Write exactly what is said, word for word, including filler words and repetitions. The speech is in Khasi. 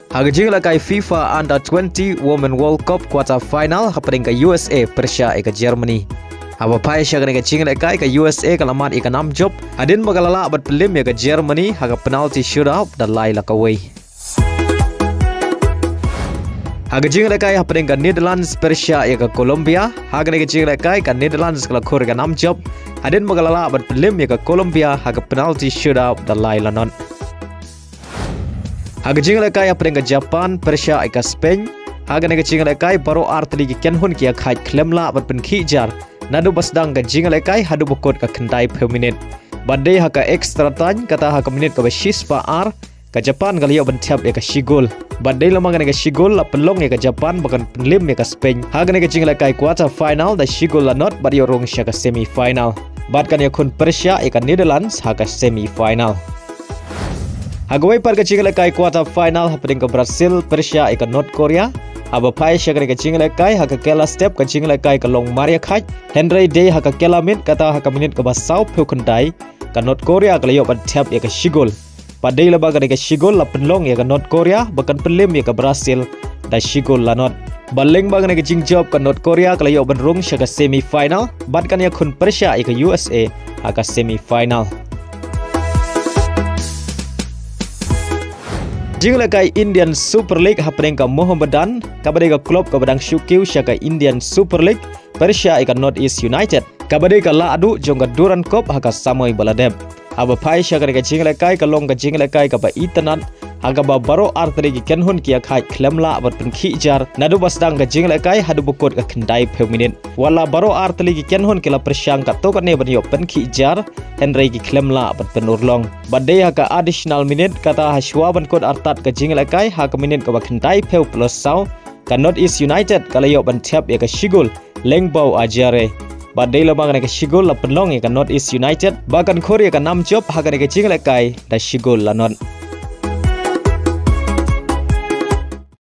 Ha ka jinglehkai FIFA Under twenty Women World Cup quarter final hapdeng ka U S A pyrshah ïa ka Germany. Haba phai sha kane ka jinglehkai ka U S A ka la mad ïa ka nam jop hadien ba ka la lah ban pynlem ïa ka Germany ha ka penalty shootout da lai la kawei. Ha ka jinglehkai hapdeng ka Netherlands pyrshah ïa ka Colombia. Ha kane ka jinglehkai ka Netherlands ka la khur ïa ka nam jop hadien ba ka la lah ban pynlem ïa ka Colombia ha ka penalty shootout da lai la not. Ha ka jinglehkai hapdeng ka Japan pyrshah ïa ka Spain. Ha kane ka jinglehkai baroh artylli ki kynhun ki ïakhaid khlem lah ban pynkhih jar naduh ba sdang ka jinglehkai haduh ba kut ka khyndai phew minit. Bad dei ha ka extra time, kata ha ka minit kaba shispah ar, ka Japan ka la ïoh ban thep ïa ka shigol. Bad dei lem bad kane ka shigol la pynlong ïa ka Japan ba kan pynlem ïa ka Spain ha kane ka jinglehkai quarter final da shigol la not bad ïoh rung sha ka semi final. Bad kan ïakhun pyrshah ïa ka Netherlands ha ka semi final. Ha kawei pat ka jinglehkai quarter final hapdeng ka Brazil pyrshah ïa ka North Korea. Haba phai sha kane ka jinglehkai ha ka kylla step ka jinglehkai ka long mar ïakhaid. Hynrei dei ha ka kylla miet, kata ha ka minit kaba saw phew khyndai, ka North Korea ka la ïoh ban thep ïa ka shigol. Bad dei lem bad kane ka shigol la pynlong ïa ka North Korea ba kan pynlem ïa ka Brazil da shigol la not. Bad lem bad kane ka jingjop ka North Korea ka la ïoh ban rung sha ka semi final bad kan ïakhun pyrshah ïa ka U S A ha ka semi final. Jinglehkai Indian Super League hapdeng ka Mohammedan, kaba dei ka club kaba dang shu kiew sha ka Indian Super League, pyrshah ïa ka North East United, kaba dei ka lahduh jong ka Durand Cup ha ka samoi ba la dep. Haba phai sha kane ka jinglehkai ka long ka jinglehkai kaba itynnad ha kaba baroh artylli ki kynhun ki ïakhaid khlem lah ban pynkhih jar naduh ba sdang ka jinglehkai haduh ba kut ka khyndai phew minit. Wat la baroh artylli ki kynhun ki la pyrshang katto katne ban ïoh pynkhih jar, hynrei ki khlem lah ban pynurlong. Bad dei ha ka additional minute, kata ha shuwa ban kut artat ka jinglehkai ha ka minit kaba khyndai phew plus saw, ka North East United ka la ïoh ban thep ïa ka shigol, Lengbau Ajaere. Bad dei lem bad kane ka shigol la pynlong ïa ka North East United ba kan khur ïa ka nam jop ha kane ka jinglehkai da shigol la not.